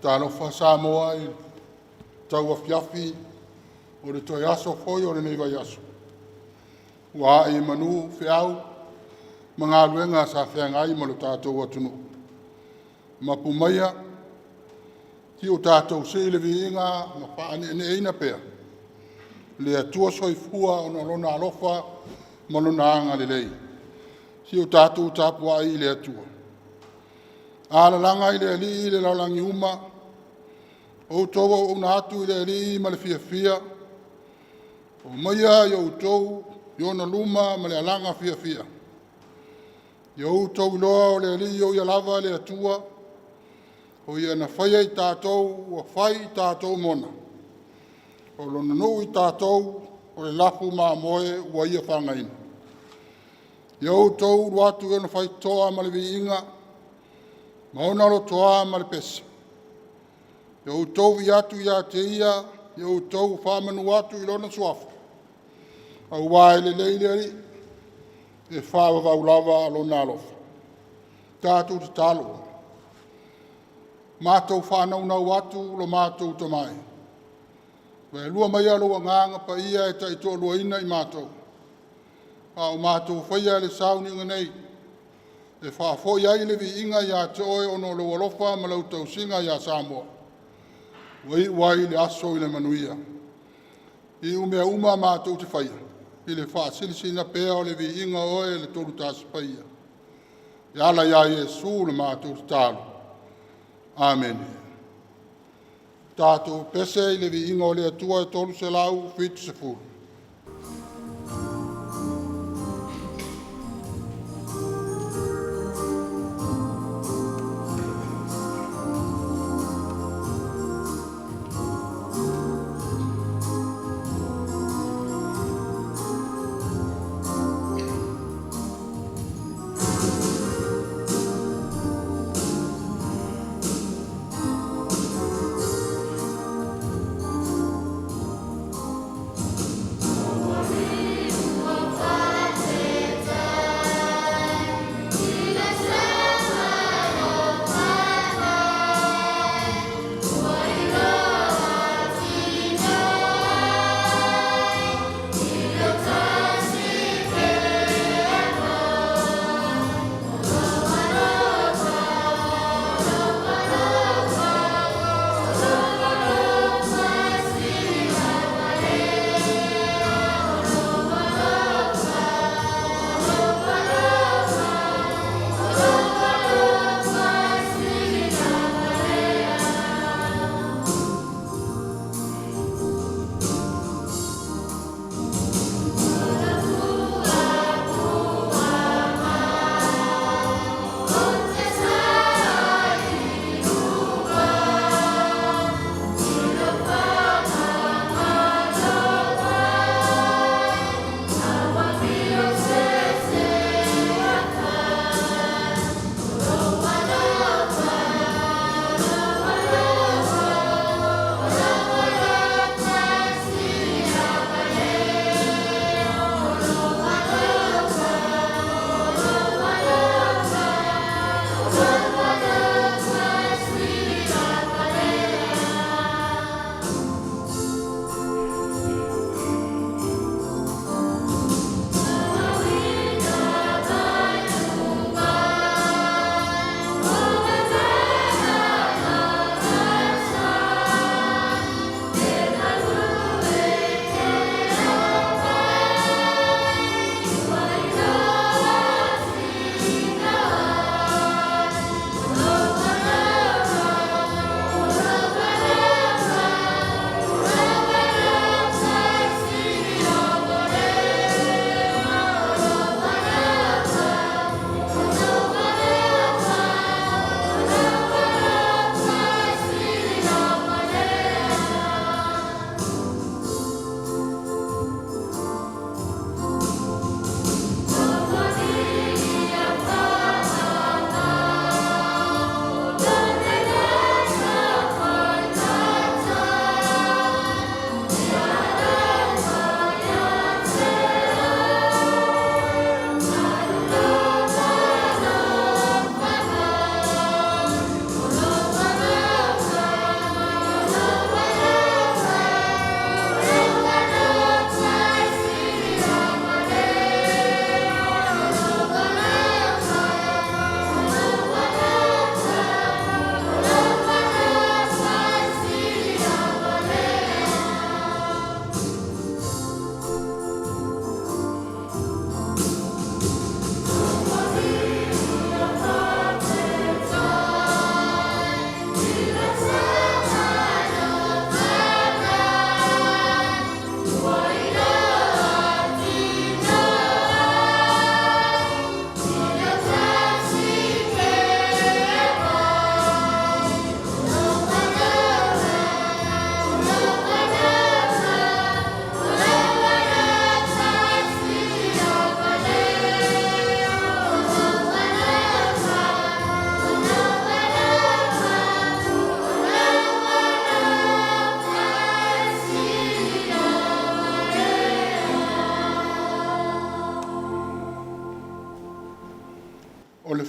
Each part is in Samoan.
Talofa Samoa i le tauafiafi o le toe aso foi o lenei vaiaso, ua ae i manu feau ma galuega sa feagai ma lo tatou atunuu. Mapu maia se i o tatou sii le viiga ma faaneeneeina pea le Atua Soifua ona o Lona alofa ma Lona agalelei. Se i o tatou tapuai i le Atua. Alalaga i le Alii le lalolagi uma, outou auauna atu i le Alii ma le fiafia, aumaia outou i ona luma ma le alaga fiafia. Ia outou iloa o le Alii o Ia lava le Atua, o Ia na faia i tatou ua fai i tatou mona, o Lona nuu i tatou, o le lafu mamoe ua Ia fagaina. Ia outou ulu atu i ona faitotoa ma le viiga, ma ona lotoa ma le pese. Ia outou viia atu ia te Ia, ia outou faamanu atu i Lona Suafa, aua e lelei le Alii, e faavavau lava Lona alofa. Tatou tatalo. Matou faanaunau atu lo matou tomai, vaelua maia lou Agaga Paia e taitoaluaina i matou, a o matou faia le sauniga nei, e faafoi ai le viiga ia te Oe ona o lou alofa ma lau tausiga ia Samoa, ua iu ai le aso i le manuia. Iu mea uma matou te faia, i le faasilasila pea o le viiga o Oe le Tolu Tasi Paia, e ala ia Iesu le matou tatalo. Amene. Tatou pese i le viiga o le Atua e 370.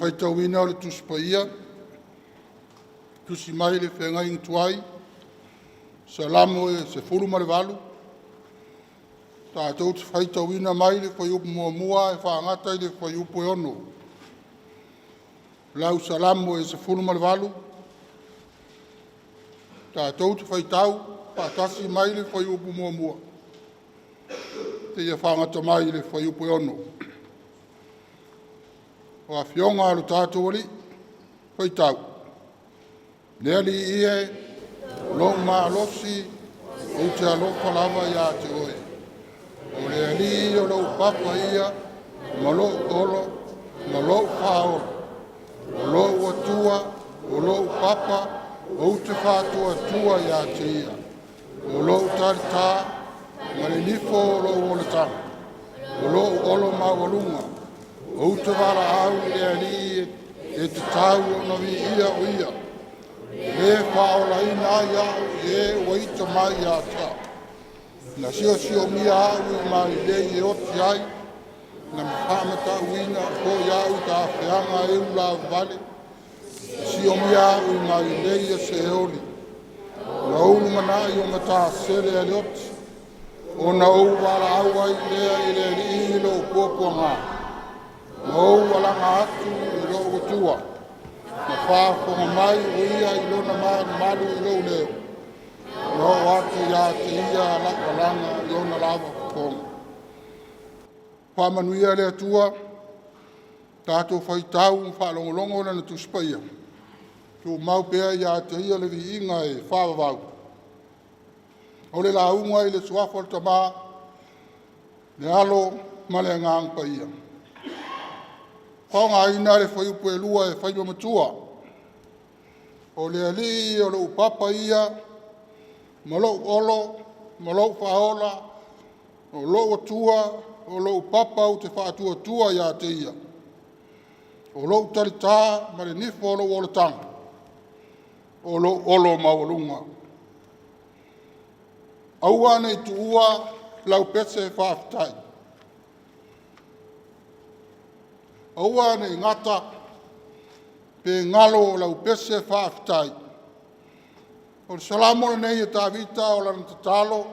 faitauina o le Tusi Paia, tusi mai le Feagaiga Tuai, Salamo e 18, tatou te faitauina mai le fuaiupu 1 e faagata i le fuaiupu e 6. Lau Salamo e 18, tatou te faitau faatasi mai le fuaiupu 1 seia fagata mai i le fuaiupu e 6. O Afioga a lo tatou Alii, faitau: “Le Alii e, o lo'u malosi, ou te alofa lava ia te Oe. O le Alii o lou papa ia ma lou olo ma lou faaola, o lou Atua, o lou papa, ou te faatuatua ia te Ia. O lou talitā ma le nifo o lou olataga, o lou olo maualuga. Ou te valaau i le Alii e tatau ona viia o Ia, o le faaolaina ai au i e ua ita mai ia te au. Na siosiomia au i mailei e oti ai, na faamatauina foi au i tafeaga e ululavavale, na siomia au i mailei a Seoli. Na ou lumanai o matasele a le oti, ona ou valaau ai lea i le Alii i lou puapuaga, ma ou alaga atu i lou Atua. Na faafofoga mai o Ia i lona malumalu i lou leo, na oo atu ia te Ia lau alaga i ona lava fofoga.” Faamanuia le Atua, tatou faitau ma faalogologo Lana Tusi Paia, tumau pea ia te Ia le viiga e faavavau. O le lauga i le Suafa o le Tama, le Alo ma le Agaga Paia. Faaaogaina le fuaiupu 2 e fai ma matua. O le Alii o lou papa ia ma lou olo ma lou faaola, o lou Atua, o lou papa ou te faatuatua ia te Ia. O lou talitā ma le nifo o lou olataga, o lou olo maualuga. Aua ne i tuua lau pese faafetai. Aua ne i gata pe galo lau pese faafetai. O le Salamo lenei a Tavita o lana tatalo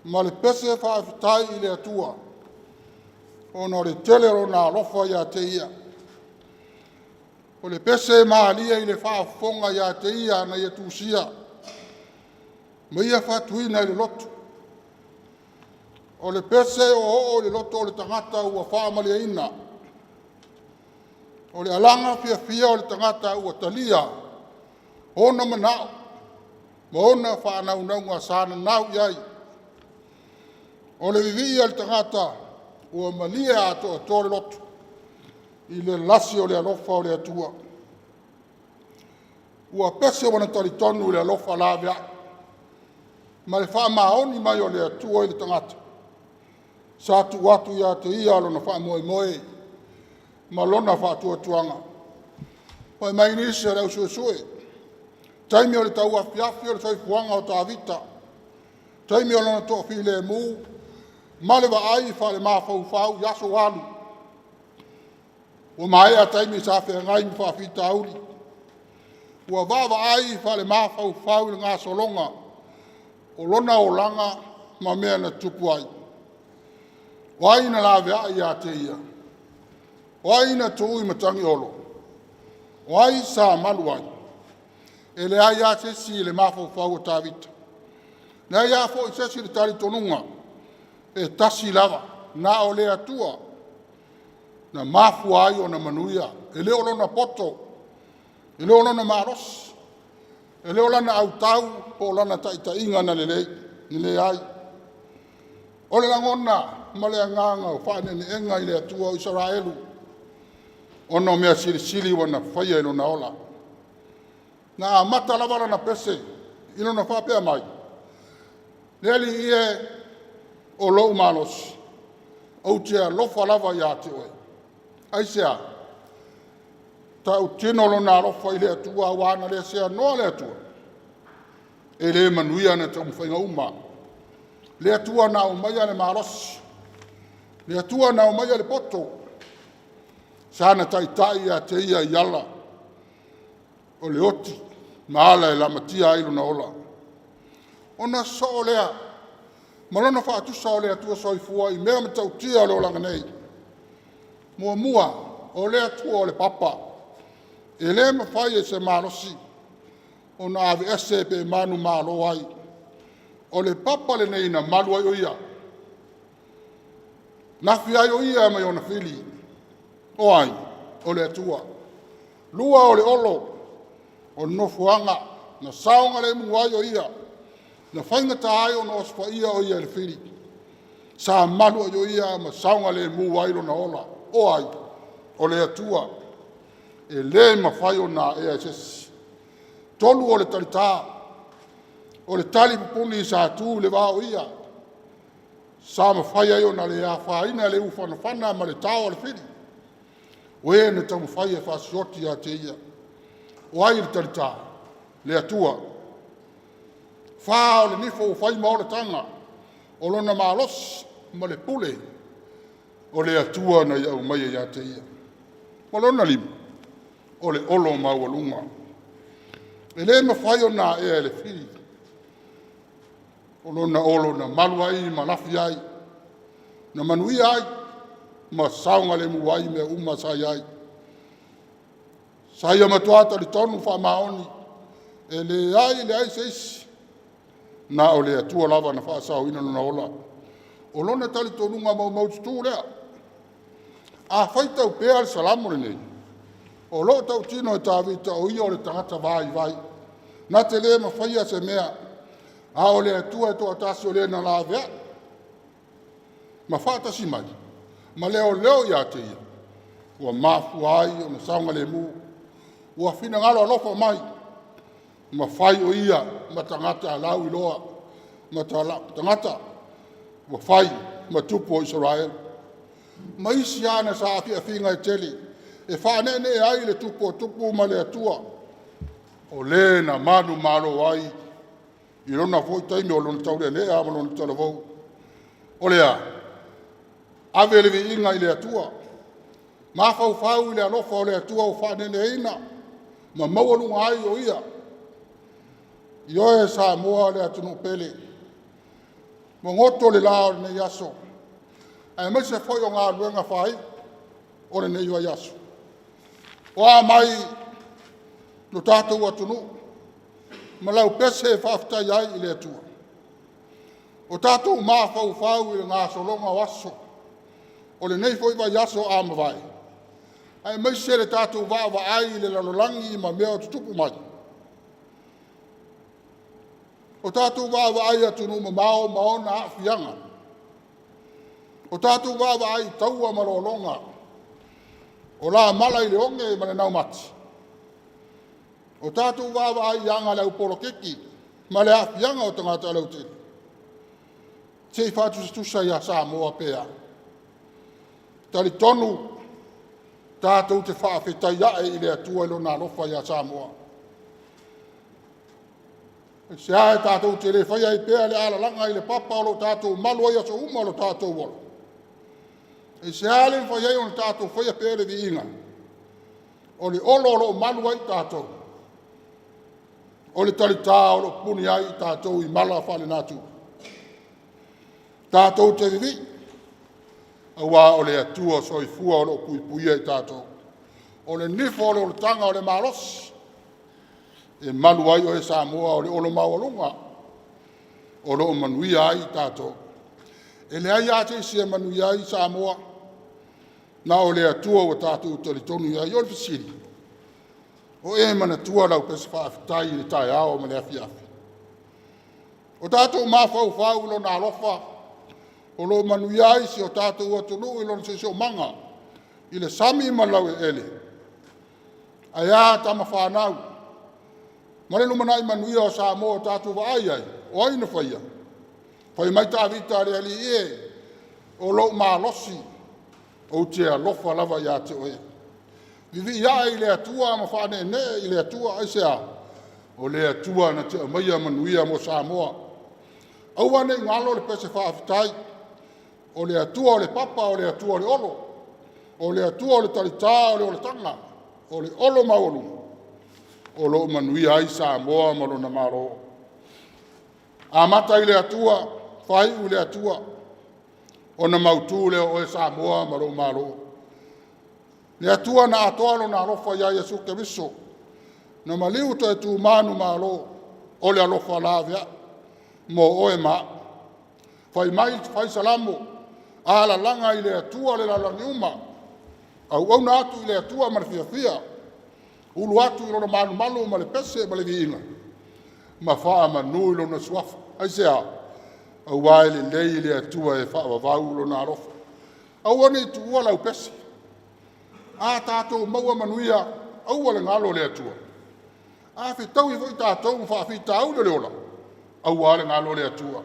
ma le pese faafetai i le Atua ona o le tele o Lona alofa ia te ia. O le pese e malie i le faafofoga ia te ia na ia tusia ma ia fatuina i le loto. O le pese ua oo i le loto o le tagata ua faamalieina. O le alaga fiafia o le tagata ua talia ona manao ma ona faanaunauga sa nanau i ai. O le vivii a le tagata ua malie atoatoa le loto i le lasi o le alofa o le Atua. Ua pese lona talitonu i le alofa laveai ma le faamaoni mai o le Atua i le tagata sa tuu atu ia te ia lona faamoemoe ma lona faatuatuaga. Fai mai nisi o le au suesue, taimi o le tauafiafi o le soifuaga o Tavita, taimi o lona toafilemu ma le vaai faale-mafaufau i aso ua alu. Ua maea taimi sa feagai ma faafitauli, ua vaavaai faale-mafaufau i le gasologa o lona olaga ma mea na tutupu ai. O ai na laveai ia te ia? O ai na tuu i matagi olo? O ai sa malu ai? E leai lava se isi i le mafaufau o Tavita, leai lava foi se isi i le talitonuga, e tasi lava, na o le Atua na mafua ai ona manuia. E le o lona poto, e le o lona malosi, e le o lana autau po o lana taitaiga na lelei, leai. O le lagona ma le agaga o faaneeneega i le Atua o Isaraelu, ona o mea silisili ua na faia i lona ola. Na amata lava lana pese i lona faapea mai, “Le Alii e, o lou malosi, ou te alofa lava ia te oe.” Aisea? Tautino lona alofa i le Atua aua ana le seanoa le Atua, e le manuia ana taumafaiga uma. Le Atua na aumaia le malosi, le Atua na aumaia le poto, Sa na taitai ia te ia i ala o le oti ma ala e lamatia ai lona ola. Ona sosoo lea ma lona faatusa o le Atua Soifua i mea matautia o le olaga nei. Muamua, o le Atua o le papa, e le mafai e se malosi ona aveese pe manumalo ai. O le papa lenei na malu ai o Ia, na afi ai o Ia mai ona fili. O ai? O le Atua. Lua, o le olo, o le nofoaga na saogalemu ai o Ia, na faigata ai ona osofaia o Ia e le fili. Sa malu ai o Ia ma saogalemu ai lona ola. O ai? O le Atua. E le mafai ona aea e se isi. Tolu, o le talita, o le talipupuni sa tu i le va o Ia, sa mafai ai ona le afaina e le ufanafana ma le tao a le fili, o e na taumafai e fasioti ia te Ia. O ai le talita? Le Atua. Fa, o le nifo ua fai ma olataga, o lona malosi ma le pule o le Atua na Ia aumaia ia te Ia. Ma lona lima, o le olo maualuga, e le mafai ona aea e le fili, o lona olo na malu ai ma lafi ai, na manuia ai ma saogalemu ai mea uma sa i ai. Sa ia matua talitonu faamaoni, e leai leai se isi, na o le Atua lava na faasaoina lona ola. O lona talitonuga maumaututu lea. A faitau pea le Salamo lenei, o lo o tautino e Tavita o ia o le tagata vaivai, na te le mafaia se mea, a o le Atua e toatasi o Le na laveai ma faatasi mai ma leoleo ia te ia, ua mafua ai ona saogalemu. Ua finagalo alofa mai ma fai o ia ma tagata lauiloa, ma tagata ua fai ma tupu o Isaraelu. Ma isi ana saafiafiaga e tele e faaneenee ai le tupu o tupu ma le Atua, o Le na manumalo ai i lona foi taimi o lona taulealea ma lona talavou. O le a? Ave le viiga i le Atua, mafaufau i le alofa o le Atua ua faaneeneeina ma maualuga ai o Ia. Ioe Samoa le atunuu pele, ua goto le la o lenei aso, aemaise foi o galuega faaiu o lenei vaiaso. O a mai lo tatou atunuu ma lau pese e faafetai ai i le Atua? O tatou mafaufau i le gasologa o aso o lenei foi vaiaso a mavae, aemaise le tatou vaavaai i le lalolagi ma mea o tutupu mai. O tatou vaavaai i atunuu mamao ma ona aafiaga. O tatou vaavaai i taua ma lologa, o lamala i le oge ma le naumati. O tatou vaavaai i aga a le au polokiki ma le aafiaga o tagata lautele. Se i faatusatusa ia Samoa pe a? E talitonu tatou te faafetai ae i le Atua i Lona alofa ia Samoa. Aisea e tatou te le faia ai pea le alalaga i le papa o lo o tatou malu ai i aso uma o lo tatou ola? Aisea le mafai ai ona tatou faia pea le viiga? O le olo o lo o malu ai tatou, o le talita o lo o pupuni ai tatou i mala faale-natura. Tatou te vivii aua o le Atua Soifua o lo o puipuia i tatou. O le nifo o le olataga o le malosi e malu ai oe Samoa, o le olo maualuga o lo o manuia ai tatou. E leai lava se isi e manuia ai Samoa, na o le Atua ua tatou talitonu i ai. O le fesili; o e manatua lau pese faafetai i le taeao ma le afiafi? O tatou mafaufau i Lona alofa o lo o manuia ai si o tatou atunuu i lona siosiomaga i le sami ma le laueleele? Ae a tama fanau ma le lumanai manuia o Samoa o tatou vaai i ai? O ai na faia? Fai mai Tavita, “Le Alii e, o lou malosi, ou te alofa lava ia te oe.” Vivii ae i le Atua ma faaneenee i le Atua. Aisea? O le Atua na te aumaia manuia mo Samoa. Aua ne i galo le pese faafetai, o le Atua o le papa, o le Atua o le olo, O le Atua o le talita o le olataga, o le olo maualuga o lo o manuia ai Samoa ma lona Malo. Amata i le Atua, faaiu i le Atua, ona mautu lea o oe Samoa ma lou Malo. Le Atua na atoa Lona alofa ia Iesu Keriso na maliu toe tu manumalo, o le alofa laveai mo oe ma a'u. Fai mai le Fai Salamo, alalaga i le Atua le lalolagi uma, auauna atu i le Atua ma le fiafia, ulu atu i lona malumalu ma le pese ma le viiga ma faamanu i lona Suafa. Aisea? Aua e lelei le Atua e faavavau lona alofa. Aua ne i tuua lau pese. A tatou maua manuia, aua le galo le Atua. A fetaui foi tatou ma faafitauli o le ola, aua le galo le Atua.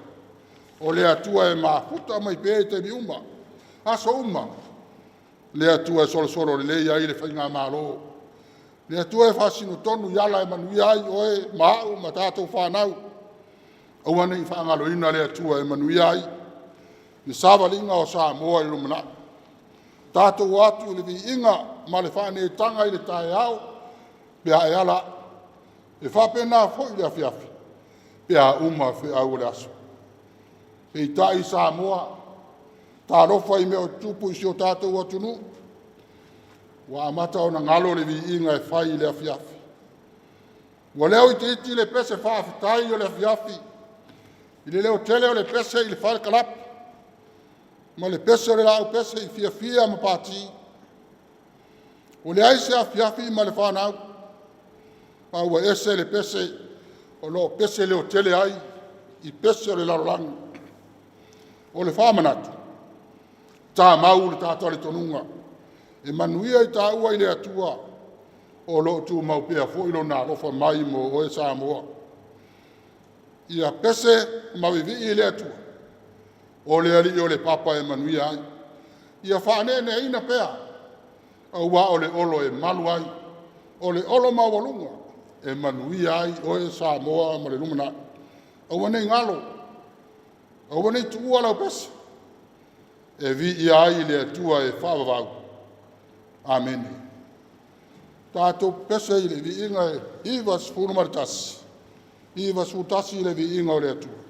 O le Atua e mafuta mai pea i taimi uma, aso uma, le Atua e solosolo lelei ai le Faigamalo, le Atua e faasino tonu i ala e manuia ai oe ma au ma tatou fanau. Aua ne i faagaloina le Atua e manuia ai le savaliga o Samoa i le lumanai. Tatou o atu i le viiga ma le faaneetaga i le taeao pe a e ala a'u, e faapena foi le afiafi pe a uma feau o le aso. Peitai Samoa, talofa i mea o tutupu i si o tatou atunuu, ua amata ona galo le viiga e fai i le afiafi. Ua leo itiiti le pese faafetai o le afiafi i le leotele o le pese i le fale kalapu ma le pese o le laupese i fiafia ma pati. Ua leai se afiafi ma le fanau, a ua ese le pese o lo o pese leotele ai i pese o le lalolagi. O le faamanatu, tamau le ta talitonuga, e manuia i taua i le Atua, o lo o tumau pea foi Lona alofa mai mo oe Samoa. Ia pese ma vivii i le Atua, o le Alii o le papa e manuia ai. Ia faaneeneeina pea, aua o le olo e malu ai, o le olo maualuga e manuia ai oe Samoa ma le lumanai. Aua ne i galo, aua ne i tuua lau pese, e viia ai le Atua e faavavau. Amene. Tatou pepese i le viiga e 91, 91 i le viiga o le Atua.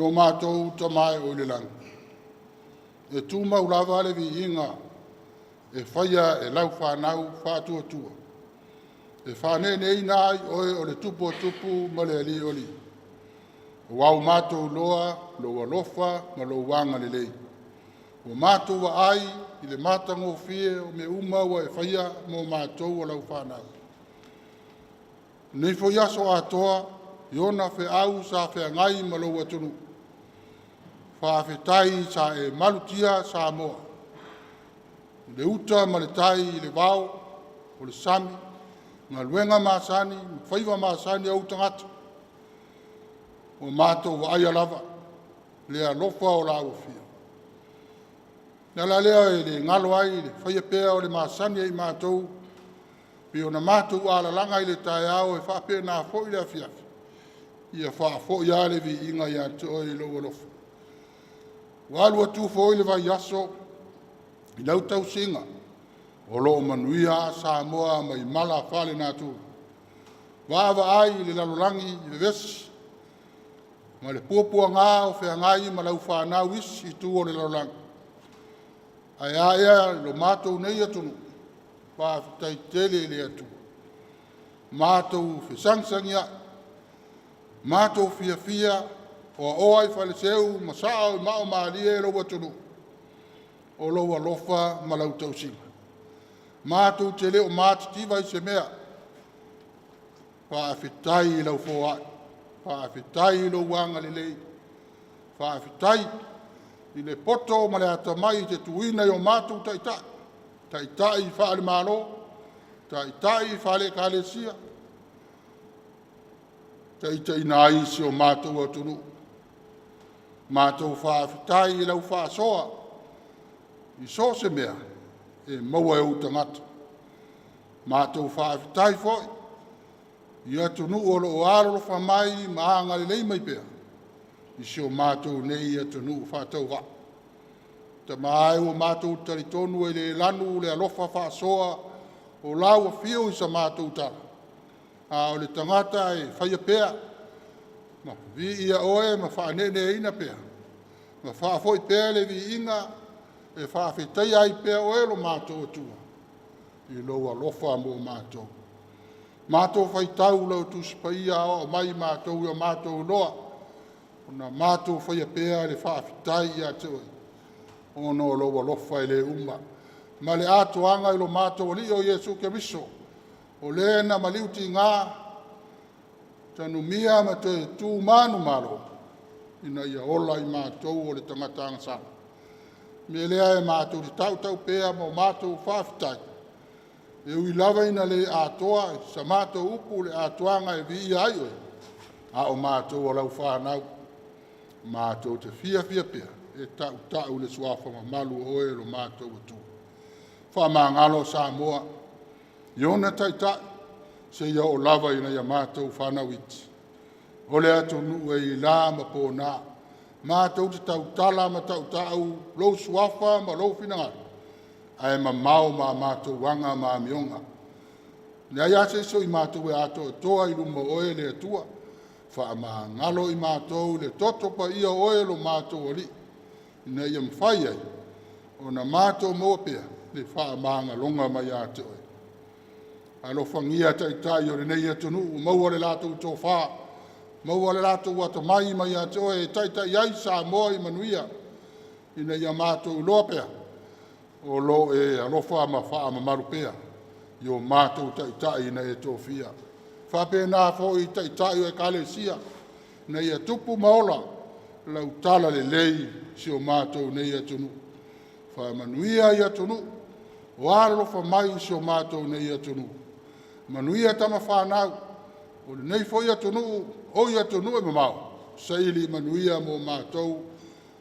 Lo matou Tama e o i le lagi, e tumau lava le viiga e faia e lau fanau faatuatua, e faaneeneeina ai oe o le Tupu o tupu ma le Alii o alii, aua ua matou iloa lou alofa ma lou agalelei. Ua matou vaai i le matagofie o mea uma ua e faia mo matou o lau fanau. I lenei foi aso atoa i ona feau sa feagai ma lou atunuu, faafetai sa e malutia Samoa i le uta ma le tai, i le vao, o le sami, galuega masani ma faiva masani a ou tagata. Ua matou vaaia lava le alofa o lau Afio. O le ala lea e le galo ai le faia pea o le masani a i matou pei ona matou alalaga i le taeao e faapena foi le afiafi, ia faafoi lava le viiga ia te Oe i lou alofa. Ua alu atu foi le vaiaso i lau tausiga, o lo o manuia Samoa mai mala faalenatura. Vaavaai i le lalolagi i vevesi ma le puapuaga o feagai ma lau fanau i isi itu o le lalolagi. Ae a ea lo matou nei atunuu? Faafetai tele i le Atua. Matou fesagisagiai, matou fiafia, oaoa i faleseu ma saa i maaomalie lou atunuu, o lou alofa ma lau tausiga. Matou te le o matitiva i se mea. Faafetai i lau foai, faafetai i lou agalelei, faafetai i le poto ma le atamai i te tuuina i o matou taitai, taitai faale-Malo, taitai faale-Ekalesia, taitaiina ai si o matou atunuu. Matou faafetai i lau faasoa i so o se mea e maua e ou tagata. Matou faafetai foi i atunuu o lo o alolofa mai ma agalelei mai pea i si o matou nei atunuu faatauvaa. Tama e, ua matou talitonu e le lanu le alofa faasoa o lau Afio i sa matou tala, a o le tagata e faia pea ma viia Oe ma faaneeneeina pea ma faafoi pea le viiga e faafetaia ai pea Oe lo matou Atua i lou alofa mo matou. Matou faitau lau Tusi Paia e aoao mai i matou ia matou iloa ona matou faia pea le faafetai ia te Oe, ona o lou alofa e le uma, ma le atoaga i lo matou Alii o Iesu Keriso, o Le na maliu tiga, tanumia ma toe tu manumalo, ina ia ola i matou o le tagata agasala. O le mea lea e matou te tautau pea ma o matou faafetai, e ui lava ina le atoa sa matou upu i le atoaga e viia ai Oe, a o matou o lau fanau, matou te fiafia pea e tautau le Suafa mamalu o Oe lo matou Atua. Faamagalo Samoa i ona taitai seia oo lava i nai a matou fanau iti. O le atunuu e i la ma pona, matou te tautala ma tautau lou Suafa ma lou finagalo, ae mamao ma a matou aga ma amioga. E leai lava se isi o i matou e atoatoa i luma o Oe le Atua. Faamagalo i matou i le toto paia o Oe lo matou Alii, ina ia mafai ai ona matou maua pea le faamagaloga mai ia te Oe. Alofagia Taitai o lenei atunuu, maua le latou tofa, maua le latou atamai mai ia te Oe e taitai ai Samoa i manuia, ina ia matou iloa pea, o lo o e alofa ma faamamalu pea i o matou Taitai na e tofia. E faapena foi i Taitai o Ekalesia, ina ia tupu ma ola lau talalelei i si o matou nei atunuu. Faamanuia i atunuu o alolofa mai i si o matou nei atunuu. Manuia tama fanau o lenei foi atunuu, o i atunuu e mamao, saili manuia mo matou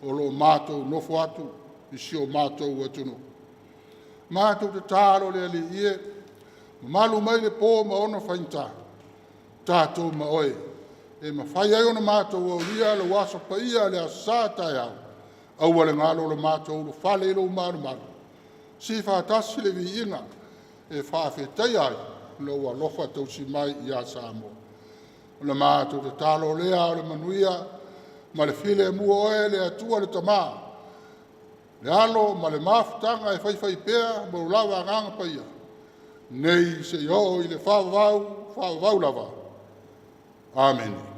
o lo o matou nofo atu i si o matou atunuu. Matou tatalo le Alii e, mamalu mai le po ma ona faigata, tatou ma Oe, e mafai ai ona matou aulia lou Aso Paia le Aso Sa a taeao, aua le galo lo matou ulufale i lou malumalu, sii faatasi le viiga e faafetaia ai lou alofa tausi mai ia Samoa. O le matou tatalo lea o le manuia. ma le filemu o Oe le Atua le Tamā, le Alo ma le mafutaga e faifaipea mo lou lava Agaga Paia, nei seia oo i le faavavau, faavavau lava. Amene.